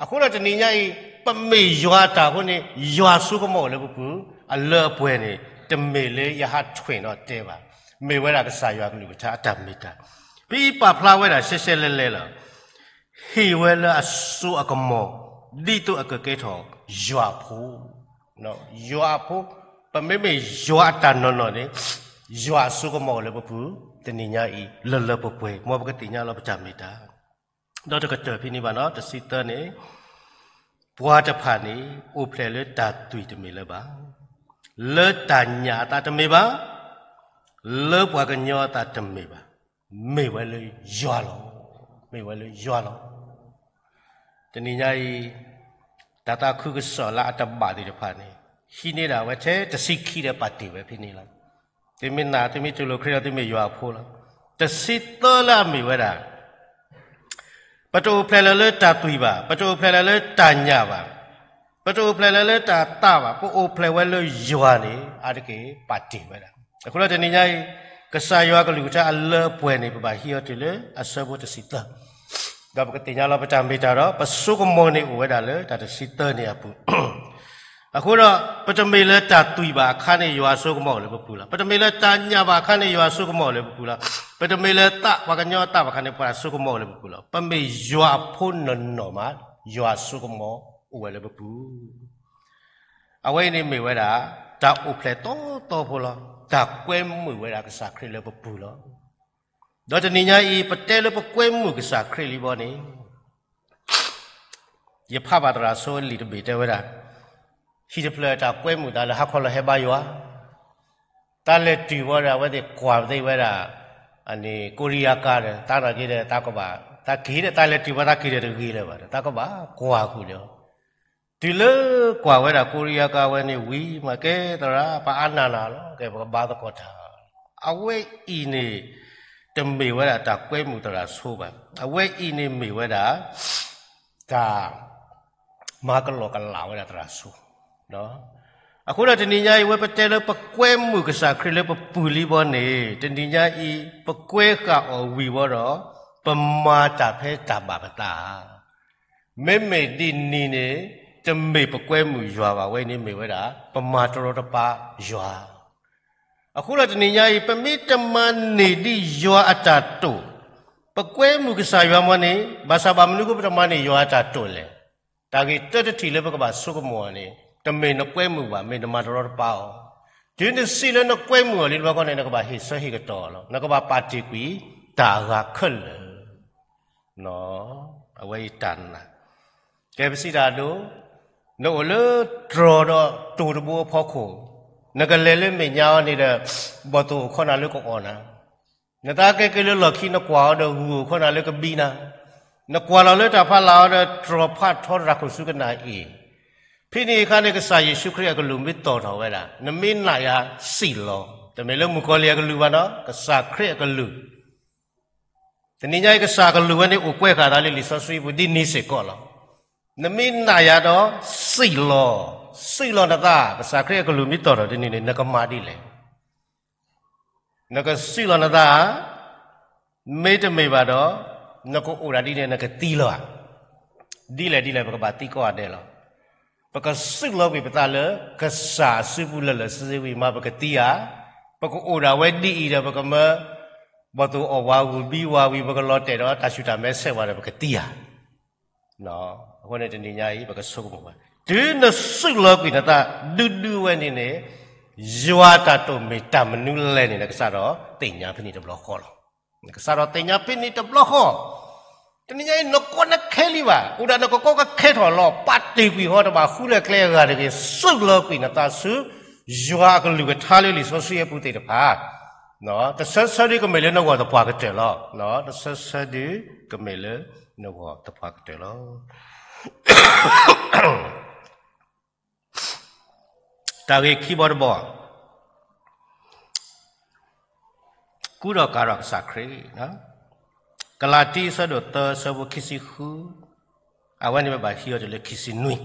အဃိဒီးတနံၤညါအံၤ ပမ့ၢ်ယွၤအတၢ်အဃိန့ၣ် ယွၤအစိကမီၤအိၣ်လၢပပူၤ အလၢအပှဲၤန့ၣ် တမ့ၢ်လၢယဟးထွဲးဒီးတဲဘၣ်, မ့ၢ်ဝဲဒၣ်ကစၢ်ယွၤကလုၢ်ကထါအတၢ်မ့ၢ်တၢ်, ပအံၤပာ်ဖျါဝဲဒၣ်ရှဲရှဲလဲၤလဲၤလီၤ. ဟ့ၣ်ဝဲလၢအစိအကမီၤ ဒ်သိးအကကဲထီၣ်ယွၤအဖိ, ယွၤအဖိ, ပမ့မ့ၢ်ယွၤအတၢ်နီၢ်နီၢ်န့ၣ် ယွၤအစိကမီၤအိၣ်လၢပပူၤ တနံၤညါအံၤ လၢလၢပှဲၤပှဲၤ မ်ပကသ့ၣ်ညါလီၤပတၢ်မ့ၢ်တၢ် ဒီးတကတၢၢ်ဖဲန့ၣ်ဘၣ်နီၤ တဆံသၢန့ၣ်, ပှၤတဖၣ်န့ၣ် အိၣ်ဖျဲၣ်လၢတၢ်သွံၣ်တမ့ၢ်လၢၤဘၣ်, လၢတၢ်ညၣ်အသးတမ့ၢ်ဘၣ်, လၢပှၤကညီအသးတမ့ၢ်ဘၣ်, မ့ၢ်ဝဲလၢယွၤလီၤ. မ့ၢ်ဝဲလၢယွၤလီၤ. တနံၤညါအံၤ တၢ်သးခုကစီၣ်လၢအတဘၣ်သ့ၣ်တဖၣ်န့ၣ် ဟံးန့ၢ်ဒၣ်ဝဲထဲတဆံခံဒီးပာ်တ့ၢ်ဝဲဖဲန့ၣ်လီၤ. သုမ့ၢ်နာ် သုမ့ၢ်တူၢ်လိာ်ခရံာ်ဒီးသုမ့ၢ်ယွၤအဖိလီၤ. တဆံသၢလၢအမ့ၢ်ဝဲဒၣ် ပတအိၣ်ဖျဲၣ်လၢၤလၢတၢ်သွံၣ်ဘၣ်, ပတအိၣ်ဖျဲၣ်လၢၤလၢတၢ်ညၣ်ဘၣ်, ပတအိၣ်ဖျဲၣ်လၢၤလၢတၢ်သးဘၣ်, ပအိၣ်ဖျဲၣ်ဝဲလၢယွၤန့ၣ် အါတက့ၢ်ပာ်တ့ၢ်ဝဲဒၣ်. အဃိဒီးတနံၤညါအံၤ ကစၢ်ယွၤကလုၢ်ကထါအလၢအပှဲၤန့ၣ် ပဘၣ်ဟံးအီၤတုၤလၢအဆၢဖိတဆံသၢ ဒီးပကသ့ၣ်ညါလီၤပတၢ်မ့ၢ်တၢ်ဒီး ပစိကမီၤန့ၣ်အိၣ်ဝဲဒၣ်လၢတၢ်တဆံသၢန့ၣ်အပူၤ အဃိဒီး ပတမ့ၢ်လၢတၢ်သွံၣ်ဘၣ်အခါန့ၣ် ယွၤအစိကမီၤအိၣ်လၢပပူၤလီၤ. ပတမ့ၢ်လၢတၢ်ညၣ်ဘၣ်အခါန့ၣ် ယွၤအစိကမီၤအိၣ်လၢပပူၤလီၤ. ပတမ့ၢ်လၢသးပှၤကညီအသးဘၣ်အခါန့ၣ် ပှၤအစိကမီၤအိၣ်လၢပပူၤလီၤ. ပမ့ၢ်ယွၤအဖိနီၢ်နီၢ်မး ယွၤအစိကမီၤအိၣ်ဝဲလၢပပူၤ အဝဲအံၤန့ၣ်မ့ၢ်ဝဲဒၣ် တၢ်အိၣ်ဖျဲၣ်သီသီဖိလီၤ. တၢ်ကွဲမုာ်ဝဲဒၣ်ကစၢ်ခရံာ်လၢပပူၤလီၤ. ဒီးတနံၤညါအံၤ ပတဲလၢပကွဲမုာ်ကစၢ်ခရံာ်လံဘီန့ၣ် ယဖးဘၣ်သရၣ်စိအလံာ်တဘ့ၣ်တဲဝဲဒၣ်, ဟံၣ်တဖျၢၣ်တၢ်ကွဲမုာ်သးလၢဟါခီလီၤဟဲဘါယွၤ, တၢ်လဲၤတုၤဝဲဒီး အဝဲသ့ၣ်ကွၢ်ပသ့ဝဲဒၣ် ကိရံယါကါဒီး တၢ်နာ်က့ဒီး တၢ်ကဘၣ် တၢ်က့ၤဒီး တၢ်လဲၤတုၤဝဲတၢ်က့ၤဒီးတဂ့ၤလၢၤဘၣ်ဒီး တၢ်ကဘၣ်ကွၢ်ဃုာ်ဒီး တုၤလၢကွၢ်ဝဲဒၣ်ကိရံယါကါဝဲန့ၣ်ဝံၤ မ့ၢ်ကဲသရၣ် ပှၤအါနၢ်နၤလီၤ ကဲပကဘါသကိးတၢ်, အဝဲအံၤန့ၣ် တမ့ၢ်ဝဲဒၣ်တၢ်ကွဲမုာ်သရၣ်စိဘၣ်. အဝဲအံၤန့ၣ်မ့ၢ်ဝဲဒၣ် တၢ် မၤကလီကလးဝဲဒၣ်သရၣ်စိ အဃိဒီးတနံၤညါအံၤ ဝဲပတဲလၢပကွဲမုာ်ကစၢ်ခရံာ်လၢပပူၤလံဘီန့ၣ် တနံၤညါအံၤ ပကွဲဃာ်အီၤဝံၤဘီဒီး ပမၤတၢ်ဖဲတၢ်ဘၣ်ပသး မ့မ့ၢ်ဒ်န့ၣ်န့ၣ် တမ့ၢ်ပကွဲမုာ်ယွၤဘၣ်ဝဲန့ၣ်မ့ၢ်ဝဲဒၣ် ပမၤတရီတပါယွၤ အဃိဒီးတနံၤညါအံၤ ပမ့ၢ်တမၤန့ၢ်ဒံးယွၤအတၢ်တိာ်, ပကွဲမုာ်ကစၢ်ယွၤမ့ၢ်န့ၣ် ဘၣ်ဆၣ်ဘၣ်မနုၤအဃိပတမၤန့ၢ်ယွၤအတၢ်တိာ်လဲၣ်. တၢ်ဂ့ၢ်တၢတထံၣ်လၢပကဘၣ်ဆိကမိၣ်အီၤန့ၣ် တမ့ၢ်နကွဲမုာ်ဘၣ်, မ့ၢ်နမၤတရီတပါအီၤ. တုၤနစံးလၢနကွဲမုာ်အီၤလံတဘျီဃီန့ၣ် နကဘၣ်ဟ့ၣ်ဆၢဟ့ၣ်ကတီၤအီၤလီၤ. နကဘၣ်ပာ်တ့ၢ်ကွံာ်တၢ်အဂၤခဲလၢာ် အဝဲအံၤတၢ်နာ်, ကဲပစံးတၢ်အဒိ, နအိၣ်လၢတြီၤဒီးတိၤတဘိအဖီခိၣ်, နကလဲၤလၢမဲာ်ညါအီၤန့ၣ်ဒီး ဘီၣ်သိၣ်အိၣ်ခီနၤလၢကအီၣ်နၤ, နသးကဲက့ၤလၢလီၢ်ခံ နကွၢ်အီၤဒီးဂုၢ်အိၣ်ခီနၤလၢကဘံနၤ, နကွၢ်လီၤလၢတၢ်ဖးလၢ်အီၤဒီးတြီၤဖးထီတရၣ်ခိၣ်ဆူကနၣ်အ့ၣ် ဖဲန့ၣ်အခါန့ၣ် ကစၢ်ယ့ၣ်ၡူးခရံာ်အကလုၢ်မ့ၢ်သီၣ်ထီၣ်ဝဲဒၣ်, နမ့ၢ်နာ်ယၤစံးလီၤ. တမ့ၢ်လၢမုၣ်ကီၤလံၢ်အကလုၢ်ဘၣ်နီၤ, ကစၢ်ခရံာ်အကလုၢ်. တနံၤညါအံၤ ကစၢ်အကလုၢ်ဝဲန့ၣ် အိၣ်ကွဲးဃာ်သးလၢလံာ်စီဆှံပူၤဒ်န့ၣ်စ့ၢ်ကီးလီၤ. နမ့ၢ်နာ်ယၤဒီးစံးလီၤ. စံးလီၤနသး, ကစၢ်ခရံာ်အကလုၢ်မ့ၢ်သီၣ်ထီၣ်ဒ်န့ၣ်န့ၣ် နကမၤဒ်လဲၣ်. နကစံးလီၤနသးဧါ, မ့တမ့ၢ်ဘၣ်ဒီး နကအိၣ်ဒၣ်ဒ်န့ၣ် နကသံလီၤဧါ. ဒ်လဲၣ်ဒ်လဲၣ် ပကဘၣ်သံကိးဂၤဒဲးလီၤ. ပကစူၢ်လီၤကွံာ်ပသးလၢကစၢ်အစုပူၤလၢာ်လၢာ်ဆ့ဆ့ဝံၤမး ပကသံဧါ. ပကအိၣ်ဒၣ်ဝဲဒ်အံၤဒီး ပကမၢဘီၣ်သိၣ်အီၣ်ဝၤဂုၢ်ဘံဝၤဝံၤ ပကလီၤတဲာ်ဒီးတၢ်ဆူၣ်တၢ်မဲဆဲးဝဲဒီး ပကသံဧါ. အဃိန့ၣ်တနံၤညါအံၤ ပကဆိကမိၣ်ဘၣ်. တုၤနစုၣ်လီၤကွံာ်နသးဒုဒုဝဲန့ၣ်န့ၣ်, ယွၤအတၢ်တိာ်မ့ၢ်တၢ်မနုၤလဲၣ်န့ၣ် နကစးထီၣ်သ့ၣ်ညါဖဲန့ၣ်တဘျီဃီလီၤ. နကစးထီၣ်သ့ၣ်ညါဖဲန့ၣ်တဘျီဃီ. တနံၤညါအံၤ နကီနခဲလံဘၣ်, အိၣ်ဒၣ်နကကီကခဲထီၣ်လီၤ, ပာ်တ့ၢ်ကွံာ်ဃီ တဘၣ်ဃုလၢကျဲအဂၤတဂ့ၤ, စုၣ်လီၤကွံာ်နသးဆူ ယွၤအကလုၢ်ကထါလၢလံာ်စီဆှံအပူၤသ့ၣ်တဖၣ်, တဆၢဆၢဒုကမ့ၢ်လၢနဂီၢ်သပှၢ်ကတၢၢ်လီၤ. တဆၢဆၢဒုကမ့ၢ်လၢနဂီၢ်သပှၢ်ကတၢၢ်လီၤ. တၢ်ဂ့ၢ်ခံဘီတဘီ, ကူဒီးကၤထီၣ်ကစၢ်ခရံာ်, ကလၤတံ အဆၢဒိၣ်သၢ အဆၢဖိခံဆံဃု, အဝဲန့ၣ်မ့ၢ်ဘၣ်ဟံးအီၤတုၤလၢခံဆံနွံ,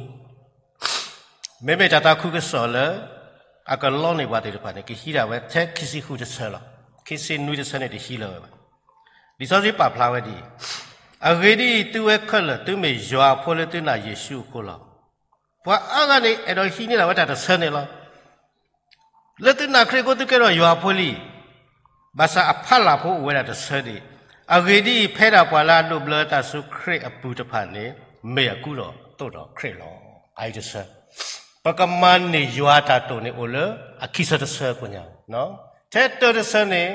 မ့မ့ၢ်တၢ်သးခုကစီၣ်လၢ အကလီန့ၢ်ပှၤသ့ၣ်တဖၣ်န့ၣ် ကဟံးဒၣ်ဝဲထဲခံဆံဃုတဆၢလီၤ. ခံဆံနွံတဆၢန့ၣ်တဟံးလၢၤဝဲဘၣ်. လံာ်စီဆှံပာ်ဖျါဝဲဒ်အံၤ, အဂ့ၢ်ဒ်အံၤ, သုဝဲခဲလၢာ် သုမ့ၢ်ယွၤအဖိလၢသုနာ်ယ့ၣ်ၡူးအဃိလီၤ. ပှၤအါဂၤန့ၣ် အဲၣ်ဒိးဟံးန့ၢ်ဒၣ်ဝဲတၢ်တဆၢန့ၣ်လီၤ. လၢသုနာ်ခရံာ်အဃိ သုကဲထီၣ်ယွၤအဖိလံ. ဘၣ်ဆၣ်အဖီလာ်ဖိအိၣ်ဝဲဒၣ်တဆၢဒံး, အဂ့ၢ်ဒ်အံၤ, ဖဲဒၣ်ပှၤလၢအဒိးဘျၢအသးဆူခရံာ်အပူၤတဖၣ်န့ၣ် မ့ၢ်အကူဒီးသိးဒီးခရံာ်လီၤ. အအံၤတဆၢ, ပကမၤန့ၢ်ယွၤအတၢ်တိာ်န့ၣ်အိၣ်လၢအခံဆၢတဆၢအဃိညါ, ထဲတၢတဆၢန့ၣ်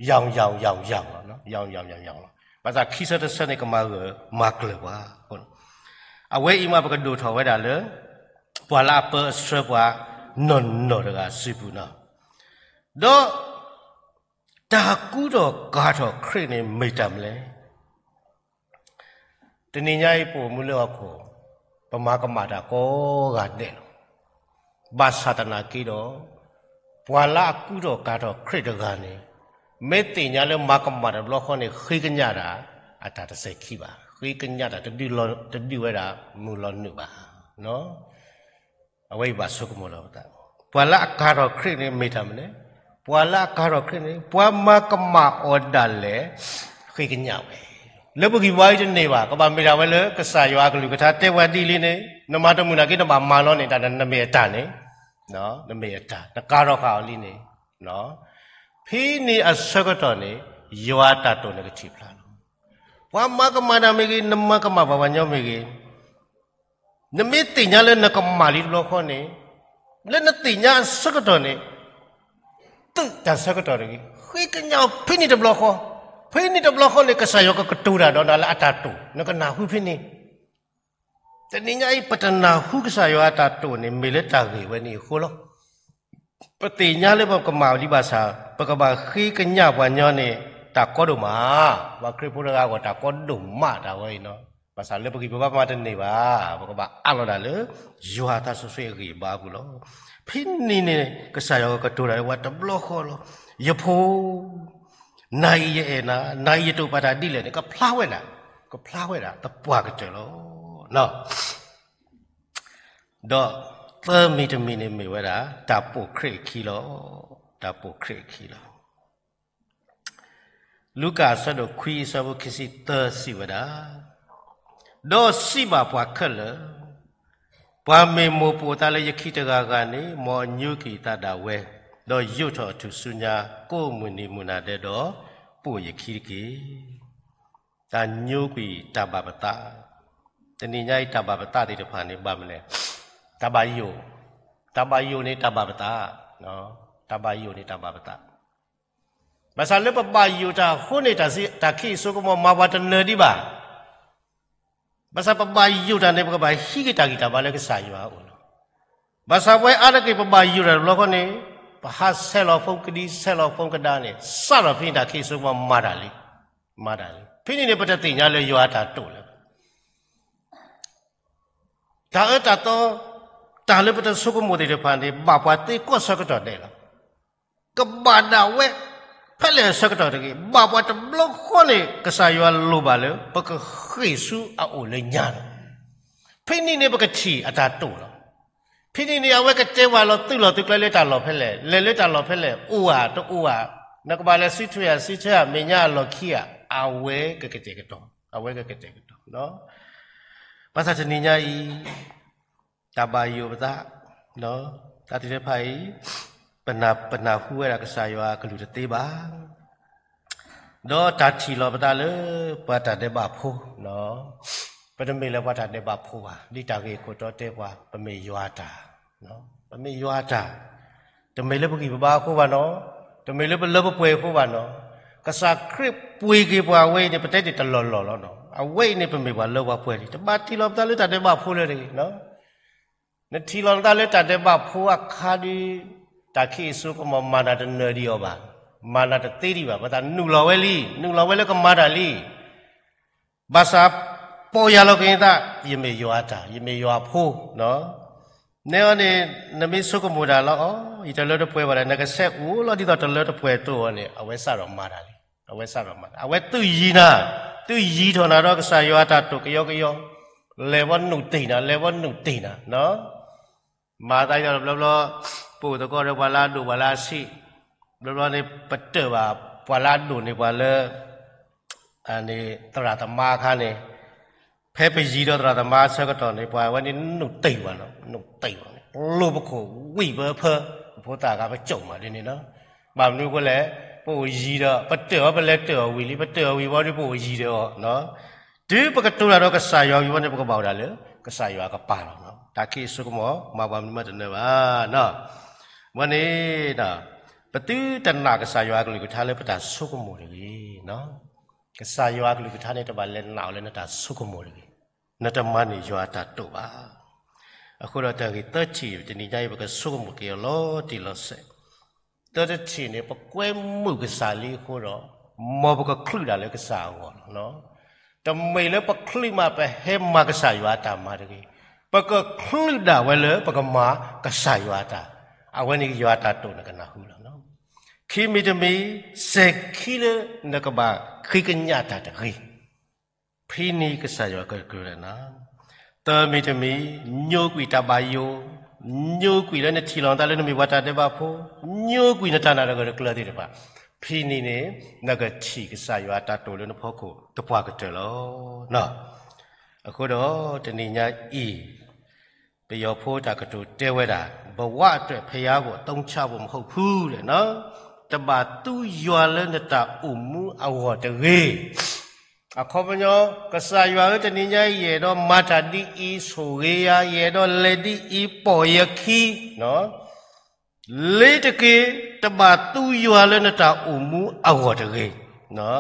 ယီၤယီၤယီၤယီၤလီၤ, ယီၤယီၤယီၤယီၤလီၤ. ဘၣ်ဆၣ်ခံဆၢတဆၢန့ၣ် ကမၤဂၢၢ်မၤကျၢၤပှၤ. အဝဲအံၤမးပကဒိၣ်ထီၣ်ဝဲဒၣ်လၢ ပှၤလၢအပၢအဆှၢပှၤနီၢ်နီၢ်တဂၤစုပူၤနီၤ. ဒီးတၢ်ကူထီၣ်ကၤထီၣ်ခရံာ်န့ၣ်မ့ၢ်တၢ်မနုၤလဲၣ်. တနံၤညါအံၤ ပအိၣ်မူလၢဟီၣ်ခိၣ်, ပမၤကမၣ်တၢ်ကိးဂၤဒဲးလီၤ. ဘၣ်ဆၣ်သနာ်က့ဒီး, ပှၤလၢအကူထီၣ်ကၤထီၣ်ခရံာ်တဂၤန့ၣ်, မ့ၢ်သ့ၣ်ညါလၢမၤကမၣ်တဘျီဃီန့ၣ် ဃ့ကညးတၢ်အတၢ်တစဲးခံဘၣ်, ဃ့ကညးတၢ်တဒုးဝဲဒၣ်မုၢ်လီၤနုာ်ဘၣ်. အဝဲအံၤဘၣ်ဆိကမိၣ်လီၤပသး, ပှၤလၢအကၤထီၣ်ခရံာ်န့ၣ်မ့ၢ်တၢ်မနုၤလဲၣ်. ပှၤလၢအကၤထီၣ်ခရံာ်န့ၣ် ပှၤမၤကမၣ်အီၤဒၣ်လဲာ် ဃ့ကညးဝဲ. လၢပဂံၢ်ဘါအံၤတန့ၢ်ဘၣ်, ကဘၣ်မ့ၢ်ဒၣ်ဝဲလၢကစၢ်ယွၤအကလုၢ်ကထါတဲပှၤဒ်လံန့ၣ်, နမၤတမုာ်နာ်က့ နဘၣ်မၤလီၤန့ၣ် တၢ်နမ့ၢ်အတၢ်န့ၣ်, နမ့ၢ်အတၢ် နကၤထီၣ်ဃာ်အီၤလံန့ၣ်, ဖဲန့ၣ်အဆၢကတီၢ်န့ၣ် ယွၤအတၢ်တိာ်န့ၣ်ကထံၣ်ဖျါလီၤ. ပှၤမၤကမၣ်တၢ်မ့ၢ်ဂ့ၤ, နမၤကမၣ်ပှၤပှၤညီမ့ၢ်ဂ့ၤ, နမ့ၢ်သ့ၣ်ညါလၢနကမၣ်လံတဘျီဃီန့ၣ်, လၢနသ့ၣ်ညါအဆၢကတီၢ်န့ၣ်, သုးတၢ်ဆၢကတီၢ်တဂ့ၤ, ဃ့ကညးအီၤဖဲန့ၣ်တဘျီဃီ, ဖဲန့ၣ်တဘျီဃီန့ၣ် ကစၢ်ယွၤကကတိၤတၢ်ဒီးနၤလၢအတၢ်တိာ်, နကနၢ်ဟူဖဲန့ၣ်. တနံၤညါအံၤ ပတနၢ်ဟူကစၢ်ယွၤအတၢ်တိာ်န့ၣ် မ့ၢ်လၢတၢ်ဂ့ၢ်ဝဲန့ၣ်အဃိလီၤ. ပသ့ၣ်ညါလၢပကမၣ်လံဘၣ်ဆၣ်, ပကဘၣ်ဃ့ကညးပှၤညီန့ၣ် တၢ်ကီဒိၣ်မး, ပှၤခရံာ်ဖိတဂၤအဂီၢ် တၢ်ကီဒိၣ်မးတၢ်ဝဲအံၤနီၤ. ဘၣ်ဆၣ်လၢပဂံၢ်ပဘါပမၤတန့ၢ်ဘၣ်, ပကဘၣ်အးလီၤဒၣ်လၢ ယွၤအသးစီဆှံအဂံၢ်အဘါအပူၤလီၤ. ဖဲန့ၣ်န့ၣ် ကစၢ်ယွၤကကတိၤတၢ်လၢပှၤတဘျီဃီလီၤ. ယဖိ, နၤအံၤယအဲၣ်နၤ, နၤအံၤယတိာ်ပာ်တၢ်ဒ်လဲၣ်န့ၣ် ကဖျါဝဲဒၣ်, ကဖျါဝဲဒၣ်သပှၢ်ကတၢၢ်လီၤ. ဒီးသၢမံၤတမံၤန့ၣ်မ့ၢ်ဝဲဒၣ် တၢ်ပိာ်ခရံာ်အခံလီၤ. တၢ်ပိာ်ခရံာ်အခံလီၤ. လူၤကၣ်အဆၢဒိၣ်ခွံအဆၢဖိခံဆံသၢစံးဝဲဒၣ်, ဒီးစံးဘၣ်ပှၤခဲလၢာ်, ပှၤမ့ၢ်မိၣ်ပိာ်အသးလၢယခံတဂၤဂၤန့ၣ် မ်အညိကွံာ်အသးဒၣ်ဝဲ, ဒီးယိးထီၣ်အထူၣ်စုညါ ကိးမုၢ်နံၤမုၢ်နၤဒဲးဒီး ပိာ်ယခံတက့ၢ်. တၢ်ညိကွံာ်တၢ်ဘၣ်ပသး, တနံၤညါအံၤတၢ်ဘၣ်ပသးသ့ၣ်တဖၣ်န့ၣ် ဘၣ်မနုၤလဲၣ်, တၢ်ဘၣ်ယိၣ်, တၢ်ဘၣ်ယိၣ်န့ၣ်တၢ်ဘၣ်ပသး, တၢ်ဘၣ်ယိၣ်န့ၣ်တၢ်ဘၣ်ပသး. ဘၣ်ဆၣ်လၢပဘၣ်ယိၣ်တၢ်အဃိန့ၣ် တၢ်ခံးအစိကမီၤမၤပှၤတနၢၤဒံးဘၣ်. ဘၣ်ဆၣ်ပဘၣ်ယိၣ်တၢ်န့ၣ် ပကဘၣ်ဟံးက့ၤတၢ်ဂံၢ်တၢ်ဘါလၢကစၢ်ယွၤအအိၣ်လီၤ. ဘၣ်ဆၣ်ပဝဲအါတက့ၢ် ပဘၣ်ယိၣ်တၢ်တဘျီဃီန့ၣ် ပဟးဆဲးလီၤ phone ကဒံ ဆဲးလီၤ phone ကဒါန့ၣ် စးထီၣ်ဖဲန့ၣ် တၢ်ခံးအစိကမီၤမၤတၢ်လံ, မၤတၢ်လံ. ဖဲန့ၣ်န့ၣ် ပတသ့ၣ်ညါလၢယွၤအတၢ်တိာ်လၢ တၢ်အၢတၢ်သီ, တၢ်လၢပတဆိကမိၣ်သ့ၣ်တဖၣ်န့ၣ် ဘၣ်ပှၤသ့ကိးဆၢကတီၢ်ဒဲးလီၤ. ကဘၣ်ဒၣ်ဝဲ ဖဲလဲၣ်အဆၢကတီၢ်တဂ့ၤ, ဘၣ်ပှၤတဘျီဃီန့ၣ် ကစၢ်ယွၤလိၣ်ဘၣ်လၢ ပကဃ့ၢ်ဆူအအိၣ်လၢညါလီၤ. ဖဲန့ၣ်န့ၣ်ပကထံၣ်အတၢ်တိာ်လီၤ. ဖဲန့ၣ်န့ၣ် အဝဲကတဲဝဲလီၤသုးလီၤသုးကျဲလၢတၢ်လီၢ်ဖဲလဲၣ်, လဲၤလၢတၢ်လီၢ်ဖဲလဲၣ်, အိၣ်ဧါ တအိၣ်ဧါ, နကဘၣ်လဲၤစုထွဲဧါ စုထွဲဧါ, မဲာ်ညါအလီၢ်ခံဧါ, အဝဲကကတဲာ်ကတီၤ, အဝဲကကတဲာ်ကတီၤ. ဘၣ်ဆၣ်တနံၤညါအံၤ တၢ်ဘၣ်ယိၣ်ပသး, တၢ်သ့ၣ်တဖၣ်အံၤ ပနၢ်ဟူဝဲဒၣ်ကစၢ်ယွၤအကလုၢ်တသ့ဘၣ်. ဒီးတၢ်ထံၣ်လီၤပသးလၢ ပှၤတၢ်ဒဲးဘးဖိ, ပတမ့ၢ်လၢပှၤတၢ်ဒဲးဘးဖိဘၣ်, ဒ်တၢ်ဂ့ၢ်ခိၣ်တီတဲပှၤ, ပမ့ၢ်ယွၤအတၢ်, ပမ့ၢ်ယွၤအတၢ်, တမ့ၢ်လၢပဂံၢ်ပဘါအဃိဘၣ်နီၤ, တမ့ၢ်လၢပလၢပပှဲၤအဃိဘၣ်နီၤ, ကစၢ်ခရံာ်ပှ့ၤက့ၤပှၤအဝဲအံၤန့ၣ် ပတဲတ့ၢ်တလီၢ်လီၢ်လီၤနီၤ, အဝဲအံၤန့ၣ်ပမ့ၢ်ပှၤလၢပှၤပှဲၤလံ, တဘၣ်ထံၣ်လီၤပသးလၢတၢ်ဒဲးဘးဖိလၢတဂ့ၤနီၤ နထံၣ်လီၤနသးလၢတၢ်ဒဲးဘးဖိအခါဒီး, တၢ်ခံးအစိကမီၤမၤနၤတနၢၤဒံးအီၤဘၣ်, မၤနၤတသ့ဒံးဘၣ်, ပသးနုာ်လီၤဝဲလံ, နုာ်လီၤဝဲလၢကမၤတၢ်လံ. ဘၣ်ဆၣ်, ပိာ်ယၤလီၤက့ၤနသး, ယမ့ၢ်ယွၤအတၢ်, ယမ့ၢ်ယွၤအဖိ, နဲအီၤန့ၣ်, နမ့ၢ်ဆိကမိၣ်တၢ်လၢအီၤ, ယတလၢတပှဲၤဘၣ်ဒီး နကဆဲးအိၣ်လီၤဒ်သိးတလၢတပှဲၤတိၢ်အီၤန့ၣ် အဝဲစးထီၣ်မၤတၢ်လံ, အဝဲစးထီၣ်မၤတၢ်, အဝဲသုးယံၤနၤ, သုးယံၤထီၣ်နၤဒီးကစၢ်ယွၤအတၢ်တိာ်ကယီကယီ, လဲၤဝဲနုာ်တ့ၢ်နၤ, လဲၤဝဲနုာ်တ့ၢ်နၤ, မၤသးဒ်သိးတဘျီဘျီ, ပအိၣ်သကိးဒီးပှၤလၢအဒိၣ်ပှၤလၢအဆံး, ဘျီဘျီန့ၣ် ပတၢၢ်ဘၣ်ပှၤလၢအဒိၣ်န့ၢ်ပှၤလၢ သရၣ်သမါအခါန့ၣ်, ဖဲပယံၤဒီးသရၣ်သမါအဆၢကတီၢ်န့ၣ် ပှၤဝဲန့ၣ်နုာ်တ့ၢ်ဘၣ်နီၤ, နုာ်တ့ၢ်ဘၣ်န့ၣ် လိၣ်ပခိၣ်ဝံၣ်ပၢဖၢ, ပဖိသၣ်ဂၤပကၠိၣ်မးဒ်န့ၣ်နီၤ, ဘၣ်မနုၤအဃိလဲၣ်, ပအိၣ်ယံၤဒီး ပတၢၢ်အီၤ ပလဲၤတၢၢ်အီၤဝံၤလံ, ပတၢၢ်အီၤဝံၤဝံၤဒီးပအိၣ်ယံၤဒီးအီၤ, တုၤပကတိၤတၢ်ဒီးကစၢ်ယွၤဝံၤဝဲန့ၣ် ပကဘၣ်အိၣ်ဒၣ်လၢ ကစၢ်ယွၤအကပၤလီၤ. တၢ်ခံးအစိကမီၤ မၤပှၤမနုၤမးတနၢၤဘၣ်. ဝဲန့ၣ်, ပသုတနာ်ကစၢ်ယွၤအကလုၢ်ကထါလၢပတၢ်ဆိကမိၣ်တဂ့ၤ. ကစၢ်ယွၤအကလုၢ်ကထါန့ၣ် တဘၣ်လဲၤနာ်အီၤလၢနတၢ်ဆိကမိၣ်တဂ့ၤ, နတမၤန့ၢ်ယွၤအတၢ်တိာ်ဘၣ်. အဃိဒီးတၢ်ဂ့ၢ်သၢထံၣ် တနံၤညါအံၤ ပကဆိကမိၣ်က့ၤအီၤလီၤတံၢ်လီၤဆဲး, သၢထံၣ်န့ၣ် ပကွဲမုာ်ကစၢ်လံအဃိဒီး, မ်ပကချုးဒၣ်လၢကစၢ်အဂီၢ်လီၤ. တမ့ၢ်လၢပချုးမး ပဟဲမၤကစၢ်ယွၤအတၢ်မၤတဂ့ၤ, ပကချုးဒၣ်ဝဲလၢပကမၤကစၢ်ယွၤအတၢ်, အဝဲန့ၣ်ယွၤအတၢ်တိာ်နကနၢ်ဟူလီၤ. ခံမံၤတမံၤ, စဲၤခံလၢနကဘၣ်ဃ့ကညးတၢ်တဂ့ၤ. ဖံနံၤကစၢ်ယွၤကကြၢးနၤ, သၢမံၤတမံၤ, ညိကွံာ်တၢ်ဘၣ်ယိၣ်, ညိကွံာ်လၢနထံၣ်လီၤနသးလၢနမ့ၢ်ပှၤတၢ်ဒဲးဘးဖိ, ညိကွံာ်နတၢ်နာ်တဂၢၢ်တကျၢၤသ့ၣ်တဖၣ်, ဖံနံၤန့ၣ်, နကထံၣ်ကစၢ်ယွၤအတၢ်တိာ်လၢနဖီခိၣ်သပှၢ်ကတၢၢ်လီၤ. အဃိဒီးတနံၤညါအံၤ, ပယီၤဖိတၢ်ကတိၤတဲဝဲဒၣ်, ဘဝအတွက် ဘုရားကို အသုံးချဖို့မဟုတ်ဘူး တဘၣ်သူယွၤလၢနတၢ်အိၣ်မူအဂီၢ်တဂ့ၤ. အခီပညီ, ကစၢ်ယွၤဧၢ, တနံၤညါအံၤ ယအဲၣ်ဒိးမၤတၢ်ဒ်အံၤ, ဆိၣ်ဂ့ၤယၤ, ယအဲၣ်ဒိးလဲၤဒ်အံၤ, ပိာ်ယခံ, လ့ၤတက့ၢ်, တဘၣ်သူယွၤလၢနတၢ်အိၣ်မူအဂီၢ်တဂ့ၤ.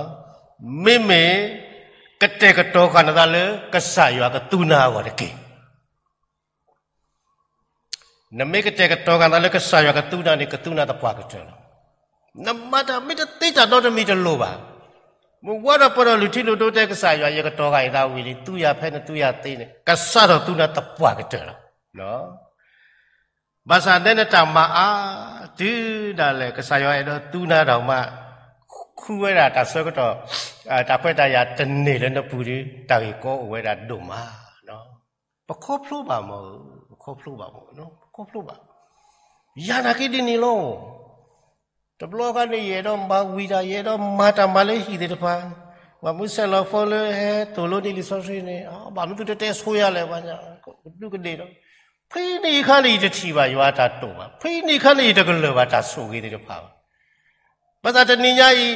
မ့မ့ၢ်ကတဲာ်ကတီၤဃာ်နသးလၢကစၢ်ယွၤကသူနၤအဂီၢ်တက့ၢ်. နမ့ၢ်ကတဲာ်ကတီၤဃာ်နသးလၢကစၢ်ယွၤကသူနၤန့ၣ် ကသူနၤသပှၢ်ကတၢၢ်လီၤ. နမၤတၢ်မ့ၢ်တသ့တၢ်နီတမံၤတလိၣ်ဘၣ်. မုၢ်ဝါဒီးပှၤဒီးလုၢ်ထံလုၢ်နိတဲကစၢ်ယွၤ ယကတီၤဃာ်ယသးဝံၤလံ, သူယၤဖဲနသူယၤသ့န့ၣ် ကစၢ်ထီၣ်သူနၤသပှၢ်ကတၢၢ်လီၤ. ဘၣ်ဆၣ်နဲနတၢ်မၤအါ, တုၤဒၣ်လဲာ် ကစၢ်ယွၤအဲၣ်ဒိးသူနၤဒီးမး, ဃုဝဲဒၣ်တၢ်ဆၢကတီၢ်, တၢ်ခွဲးတၢ်ယာ်တန့ၢ်လၢနပူၤဒီး တၢ်ဂ့ၢ်ကီအိၣ်ဝဲဒၣ်ဒိၣ်မး. ပခီဖျိဘၣ်မး, ပခီဖျိဘၣ်မး, ပခီဖျိဘၣ်. ယၤနာ်က့ဒ်န့ၣ်လီၤ. တဘျီခါန့ၣ် ယအဲၣ်ဒိးမၤဝံၤတၢ်, ယအဲၣ်ဒိးမၤတၢ်မၤလၢဟံၣ်သ့ၣ်တဖၣ်, ပှၤမုၢ်ဆဲးလီၤဖိလၢဟဲသိၣ်လိန့ၢ်လံာ်စီဆှံန့ၣ်, ဘၣ်မနုၤသုတတဲဆိယၤလဲၣ်, ပှၤကဒူးကဒ့ၣ်ဒီး, ဖဲန့ၣ်အခါန့ၣ် ယတထံၣ်ဘၣ်ယွၤအတၢ်တိာ်ဘၣ်, ဖဲန့ၣ်အခါန့ၣ် ယတကလၢၤဘၣ်တၢ်ဆိၣ်ဂ့ၤသ့ၣ်တဖၣ်ဘၣ်. ဘၣ်ဆၣ်တနံၤညါအံၤ,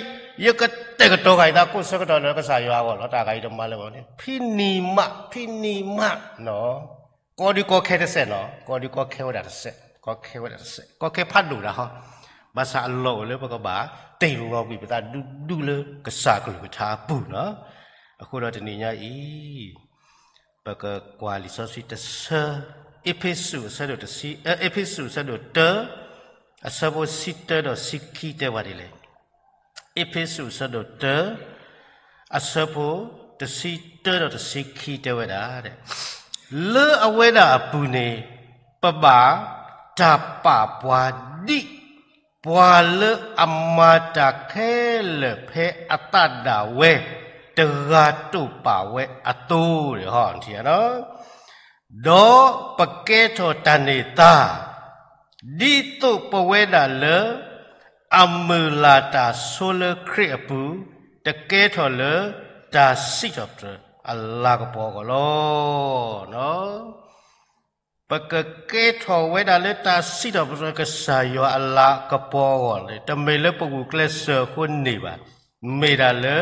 ယကတဲာ်ကတီၤဃာ်ယသးကိးဆၢကတီၢ်လၢကစၢ်ယွၤအဂီၢ်လီၤ, တၢ်ဂၤအံၤတမၤလၢၤဘၣ်န့ၣ်, ဖဲန့ၣ်မး, ဖဲန့ၣ်မး, ကီဒုးကီခဲတစဲးနီၤ, ကီဒုးကီခဲဝဲဒၣ်တစဲး, ကီခဲဝဲဒၣ်တစဲး, ကီခဲဖးဒိၣ်ဒၣ်ဟီ, ဘၣ်ဆၣ်အလီၢ်အိၣ်လၢပကဘၣ်တ့ၢ်လီၤကွံာ်ပသးဒူဒူလၢကစၢ်အကလုၢ်ကထါအပူၤနီၤ. အဃိဒီးတနံၤညါအံၤ ပကကွၢ်လံာ်စီဆှံတဆၢ, အ့းဖ့းစူးအဆၢဒိၣ်တဆံ, အ့းဖ့းစူးအဆၢဒိၣ်တၢ, အဆၢဖိဆံတၢဒီးဆံခံတဲဝဲဒ်လဲၣ်. အ့းဖ့းစူးအဆၢဒိၣ်တၢ, အဆၢဖိတဆံတၢဒီးတဆံခံတဲဝဲဒၣ်, လၢအဝဲဒၣ်အပူၤန့ၣ် ပဘၣ်တၢ်ပာ်ပှၤဒ် ပှၤလၢအမၤတၢ်ခဲလၢာ်ဖဲအသးဒၣ်ဝဲ တဂၤတိာ်ပာ်ဝဲအသိးန့ၣ်ဟီ, ဒီးပကဲထီၣ်တၢ်န့ၢ်သါ, ဒ်သိးပဝဲဒၣ်လၢ အမုၢ်လၢ်တၢ်ဆိလၢခရံာ်အပူၤ, တကဲထီၣ်လၢတၢ်စံးထီၣ်ပတြၢၤအလၤကပီၤအဂီၢ်လီၤ. ပကကဲထီၣ်ဝဲဒၣ်လၢတၢ်စံးထီၣ်ပတြၢၤကစၢ်ယွၤအလၤကပီၤအဂီၢ်န့ၣ် တမ့ၢ်လၢပဂုာ်ကျဲးစၢးအဃိန့ၣ်ဘၣ်. မ့ၢ်ဒၣ်လၢ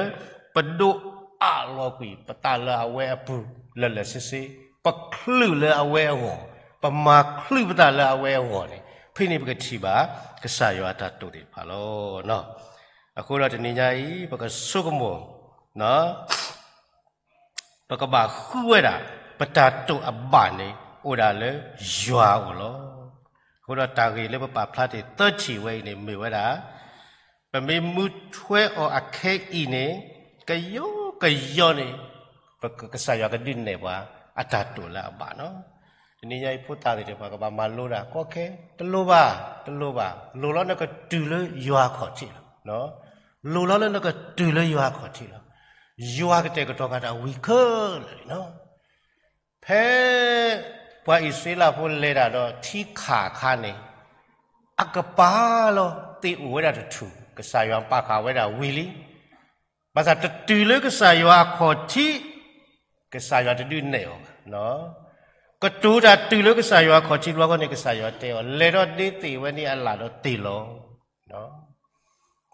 ပဒိးအးလီၤကွံာ်ပသးလၢအဝဲအပူၤ လၢာ်လၢာ်ဆ့ဆ့, ပချုးလၢအဝဲအဂီၢ်, ပမၤချုးပသးလၢအဝဲအဂီၢ်န့ၣ်, ဖဲန့ၣ်ပကထံၣ်ဘၣ် ကစၢ်ယွၤအတၢ်တိာ်သ့ၣ်တဖၣ်လီၤ. အဃိဒီးတနံၤညါအံၤ ပကဆိကမိၣ် ပကဘၣ်ဃုဝဲဒၣ် ပတၢ်တိာ်အဘၣ်န့ၣ် အိၣ်ဒၣ်လၢယွၤအအိၣ်လီၤ. အဃိဒီးတၢ်ဂ့ၢ်လၢပပာ်ဖျါတ့ၢ်သၢထံၣ်ဝဲအံၤန့ၣ် မ့ၢ်ဝဲဒၣ် ပမ့ၢ်မူထွဲအီၤအခဲအံၤန့ၣ် ကယီကယီန့ၣ် ပကစၢ်ယွၤကဒုးနဲၣ်ပှၤ အတၢ်တိာ်လၢအဘၣ်နီၤ. တနံၤညါအံၤဖိသၣ်သ့ၣ်တဖၣ်ကဘၣ်မၤလိဒၣ် ကီခဲ, တလိၣ်ဘၣ်, တလိၣ်ဘၣ်, လိၣ်လီၤနကတုၤလၢယွၤအခီၣ်ထံးလီၤ. လိၣ်လီၤလၢနကတုၤလၢယွၤအခီၣ်ထံးလီၤ. ယွၤကတဲာ်ကတီၤက့ၤတၢ်ဝံၤခဲလၢာ်န့ၣ်နီၤ. ဖဲ ပှၤအံၣ်စရ့လးဖိလဲၤတၢ်ဒီးထံခးအခါန့ၣ် အကပၤလီၤ သ့ၣ်အိၣ်ဝဲဒၣ်တထူၣ် ကစၢ်ယွၤပာ်ဃာ်ဝဲဒၣ်ဝံၤလံ. ဘၣ်ဆၣ်တတုၤလၢကစၢ်ယွၤအခီၣ်ထံး ကစၢ်ယွၤတဒုးနဲၣ်အီၤဘၣ်. ကတိၤတၢ်တုၤလၢကစၢ်ယွၤအခီၣ်ထံးဘျီဃီန့ၣ် ကစၢ်ယွၤတဲအီၤ လဲၤဒီးဒ့သ့ၣ်ဝဲန့ၣ်အလၣ်ဒီးတ့ၢ်လီၤ.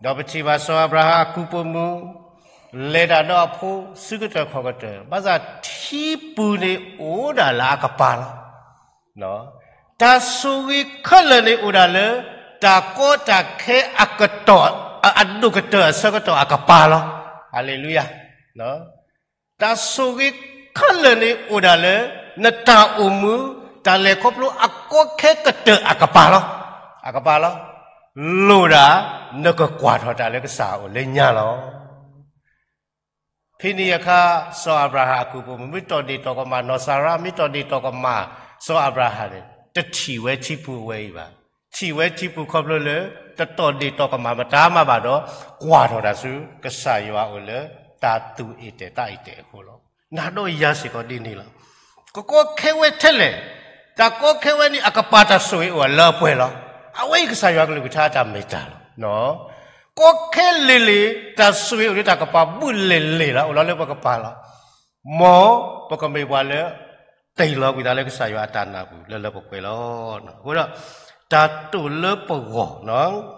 ဒီးပထံၣ်ဘၣ်စီၤအၤဘြၤဟၣ်အကုၢ်ပိာ်မုၣ် လဲၤတၢ်ဒီးအဖိဆူကတၢၢ်ခီၣ်ကတၢၢ် ဘၣ်ဆၣ်ထံပူၤန့ၣ်အိၣ်ဒၣ်လၢအကပၤလီၤ. တၢ်ဆိၣ်ဂ့ၤခဲလၢာ်န့ၣ်အိၣ်ဒၣ်လၢ တၢ်ကီတၢ်ခဲအကတီၢ် အဒိၣ်ကတၢၢ်အဆၢကတီၢ်အကပၤလီၤ. ဟၤလ့လူယၤ. တၢ်ဆိၣ်ဂ့ၤခဲလၢာ်န့ၣ်အိၣ်ဒၣ်လၢ နတၢ်အိၣ်မူ တၢ်လဲၤခီဖျိအကီခဲကတၢၢ်အကပၤလီၤ. အကပၤလီၤ. လိၣ်ဒၣ် နကကွၢ်ထီၣ်တၢ်လၢကစၢ်အအိၣ်လၢညါလီၤ. ဖဲန့ၣ်အခါ စီၤအၤဘြၤဟၣ်အကုၢ်ပိာ်မုၣ် မ့ၢ်တီၢ်ဒ့ၣ်တီၢ်ကမၣ် နီၢ်စၤရါ မ့ၢ်တီၢ်ဒ့ၣ်တီၢ်ကမၣ် စီၤအၤဘြၤဟၣ်န့ၣ် တထံၣ်ဝဲထံပူၤအဝဲအံၤဘၣ်. ထံၣ်ဝဲထံပူၤခီဖျိလၢ တတီၢ်ဒ့ၣ်တီၢ်ကမၣ်မတၤမးဘၣ်ဒီး ကွၢ်ထီၣ်တၢ်ဆူ ကစၢ်ယွၤအအိၣ်လၢ တၢ်သူၣ်အ့ၣ်တဲာ်သးအ့ၣ်တဲာ်အဃိလီၤ. နၤဒီးယၤစ့ၢ်ကီးဒ်န့ၣ်လီၤ. ကကီခဲဝဲထဲလဲၣ်, တၢ်ကီခဲဝဲန့ၣ် အကပၤတၢ်ဆိၣ်ဂ့ၤအိၣ်အလၢအပှဲၤလီၤ. အဝဲအံၤကစၢ်ယွၤကလုၢ်ကထါအတၢ်မ့ၢ်တၢ်လီၤ. ကီခဲလ့ၢ်လ့ၢ် တၢ်ဆိၣ်ဂ့ၤအိၣ်လၢတၢ်ကပၤဘူးလ့ၢ်လ့ၢ်လီၤ, အိၣ်လီၤလၢပကပၤလီၤ. မ်ပကမ့ၢ်ပှၤလၢ တ့ၢ်လီၤကွံာ်သးလၢကစၢ်ယွၤအတၢ်နၢ်ပူၤလၢလၢပှဲၤပှဲၤလီၤ. အဃိဒီး တၢ်တိာ်လၢပဂီၢ် ဒ်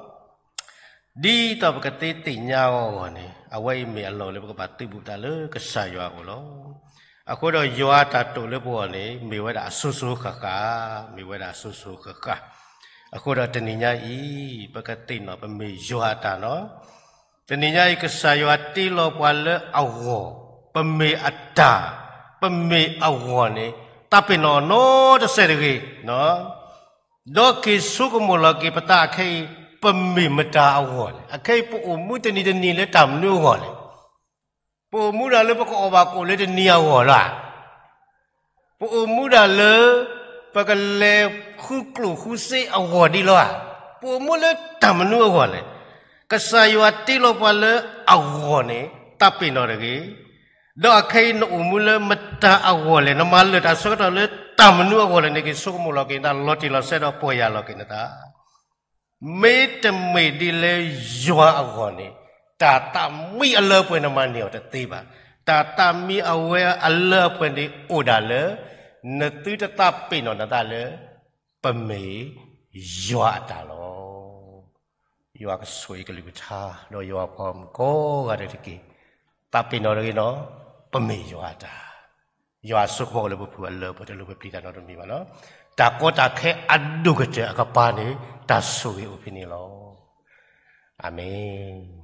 သိးပကသ့သ့ၣ်ညါအဂီၢ်န့ၣ် အဝဲအံၤမ့ၢ်အလီၢ်လၢပကဘၣ်သုးဘူးသးလၢကစၢ်ယွၤအအိၣ်လီၤ. အဃိဒီးယွၤအတၢ်တိာ်လၢပဂီၢ်န့ၣ် မ့ၢ်ဝဲဒၣ်အစိၤစိၤဃၣ်ဃၣ်, မ့ၢ်ဝဲဒၣ်အစိၤစိၤဃၣ်ဃၣ်. အဃိဒီးတနံၤညါအံၤ ပကသ့ၣ်နီၣ်ပမ့ၢ်ယွၤအတၢ်နီၤ. တနံၤညါအံၤ ကစၢ်ယွၤတ့လီၤပှၤလၢအဂီၢ်, ပမ့ၢ်အတၢ်, ပမ့ၢ်အဂီၢ်န့ၣ် တၢ်ပ့ၤနီၣ်နီတစဲးတဂ့ၤ. ဒီးက့ၤဆိကမိၣ်လီၤက့ၤပသးအခဲအံၤ ပမ့ၢ်မတၤအဂီၢ်လဲၣ်. အခဲအံၤ ပအိၣ်မူတနံၤတနံၤလၢတၢ်မနုၤအဂီၢ်လဲၣ်. ပအိၣ်မူဒၣ်လၢပကအိၣ်ဘၣ်ကအိၣ်လၢတနံၤအဂီၢ်လီၤ. ပအိၣ်မူဒၣ်လၢ ပကလဲၤဃုကျိၣ်ဃုစ့အဂီၢ်ဒ်လီၤဧါ. ပအိၣ်မူလၢတၢ်မနုၤအဂီၢ်လဲၣ်. ကစၢ်ယွၤတ့လီၤပှၤလၢအဂီၢ်န့ၣ် တၢ်ပ့ၤနီၣ်တဂ့ၤ. ဒီးအခဲအံၤနအိၣ်မူလၢမတၤအဂီၢ်လဲၣ်, နမၤလၢာ်တၢ်ဆၢကတီၢ်လၢတၢ်မနုၤအဂီၢ်လဲၣ်န့ၣ် က့ၤဆိကမိၣ်လီၤက့ၤနသးလီၤတံၢ်လီၤဆဲးဒီးပီၢ်ယၢ်လီၤက့ၤနသး မ့တမ့ၢ်ဒ်လၢယွၤအဂီၢ်န့ၣ် တၢ်သးမံအလၢအပှဲၤနမၤန့ၢ်အီၤတသ့ဘၣ်. တၢ်သးမံအဝဲအလၢအပှဲၤန့ၣ်အိၣ်ဒၣ်လၢ နသုတသးပ့ၤနီၣ်နသးလၢ ပမ့ၢ်ယွၤအတၢ်လီၤ. ယွၤကဆိၣ်ဂ့ၤကလုၢ်ကထါ ဒီးယွၤအပှၤဂီၢ်မုၢ်ကိးဂၤဒဲးတက့ၢ်. သးပ့ၤနီၣ်တဂ့ၤနီၤ, ပမ့ၢ်ယွၤအတၢ် ယွၤဆိကမိၣ်လၢပဖုအလၢပှဲၤ တလိၣ်ပပျံၤတၢ်နီတမံၤဘၣ်နီၤ. တၢ်ကီတၢ်ခဲအဒိၣ်ကတၢၢ်အကပၤန့ၣ် တၢ်ဆိၣ်ဂ့ၤအိၣ်ဖဲန့ၣ်လီၤ. အၤမ့ၣ်.